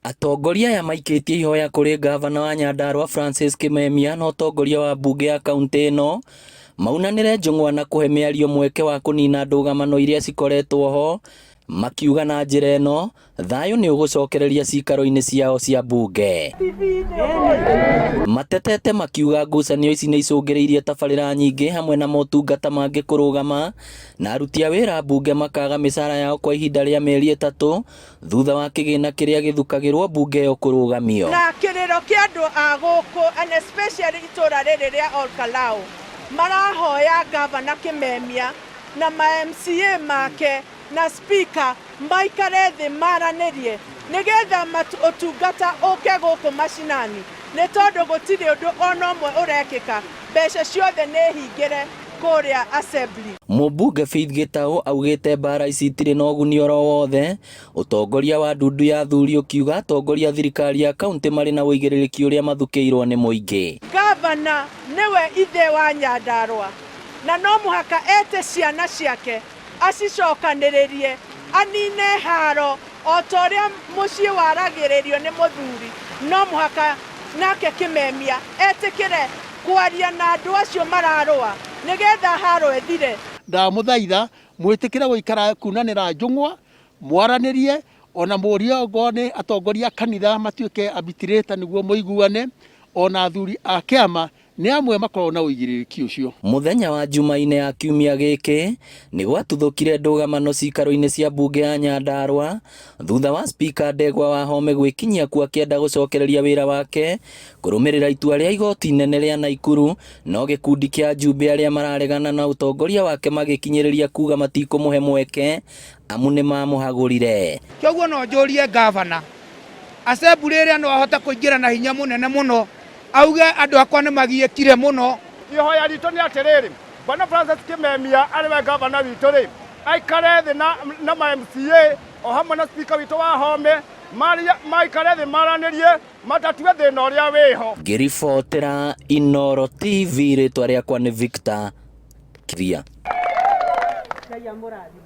Atongoria aya maikĩtie ihoya kũrĩ ngavana wa Nyandarua Francis Kimemia na ũtongoria wa mbunge ya kauntĩ ĩno maunanĩre njũng'wa na kũhe mĩario mweke wa kũnina ndũgamano iria cikoretwo ho, makiuga na njĩra ĩno thayũ nĩ ũgũcokereria cikaro-inĩ ciao cia mbunge. Matetete makiuga ngucanio ici nĩ icũngĩrĩirie tabarĩra nyingĩ hamwe na motungata mangĩ kũrũgama na aruti a wĩra a mbunge makaga mĩcara yao kwa ihinda rĩa mĩeri ĩtatũ thutha wa kĩgĩna kĩrĩa gĩthukagĩrwo mbunge ĩyo kũrũgamio. Na kĩrĩro kĩa andũ a gũkũ and especially itũra rĩrĩ rĩa Olkalau marahoya Ngavana Kimemia na ma MCA make na Speaker maikare thĩ maranĩrie nĩgetha ũtungata ũke gũkũ macinani nĩ tondũ gũtirĩ ũndũ ona ũmwe ũrekĩka, mbeca ciothe nĩ hingĩre kũrĩa assembly. Mũmbunge Faith Gĩtaũ augĩte mbara ici itirĩ na ũguni oro wothe, ũtongoria wa ndundu ya athuri ũkiuga atongoria a thirikari ya kauntĩ marĩ na ũigĩrĩrĩki ũrĩa mathukĩirwo nĩ mũingĩ. Ngavana nĩwe ithe wa Nyandarua na no mũhaka ete ciana ciake acicokanĩrĩrie anine haro o ta ũrĩa mũciĩ waragĩrĩrio nĩ mũthuri, no mũhaka nake Kĩmemia etĩkĩre kwaria na andũ acio mararũa nĩgetha haro ĩthire. Ndamũthaitha mwĩtĩkĩre gũikara kunanĩra njũng'wa, mwaranĩrie, ona mũrie ongorwo nĩ atongoria a kanitha matuĩke arbitrator nĩguo mũiguane, ona athuri a kĩama nĩ amwe makoragwo na ũigĩrĩrĩki ũcio. Mũthenya wa Jumaine ya kiumia gĩkĩ, nĩ gwatuthũkire ndũgamano ciikaro-inĩ cia mbunge ya Nyandarua thutha wa Spika Ndegwa Wahome gwĩkinyia kuo akĩenda gũcokereria wĩra wake kũrũmĩrĩra itua rĩa igoti inene rĩa Naikuru, no gĩkundi kĩa ajumbe arĩa mararegana na ũtongoria wake magĩkinyĩrĩria kuga matikũmũhe mweke amu nĩ mamũhagũrire. Kĩoguo no njũrie ngavana, assembly ĩrĩa no ahote kũingĩra na hinya mũnene mũno auge andũ akwa nĩ magiĩkire mũno. Ihoya ritũ nĩ atĩrĩrĩ, Bwana Francis Kimemia arĩ we gavana witũ rĩ, aikare thĩ na, na ma MCA o hamwe na speaker witũ wa Home, maikare thĩ maranĩrie matatue thĩna ũrĩa wĩho. Ngĩribotera Inooro TV rĩtwa rĩakwa nĩ Victor Kiria. Ngai amũrathime.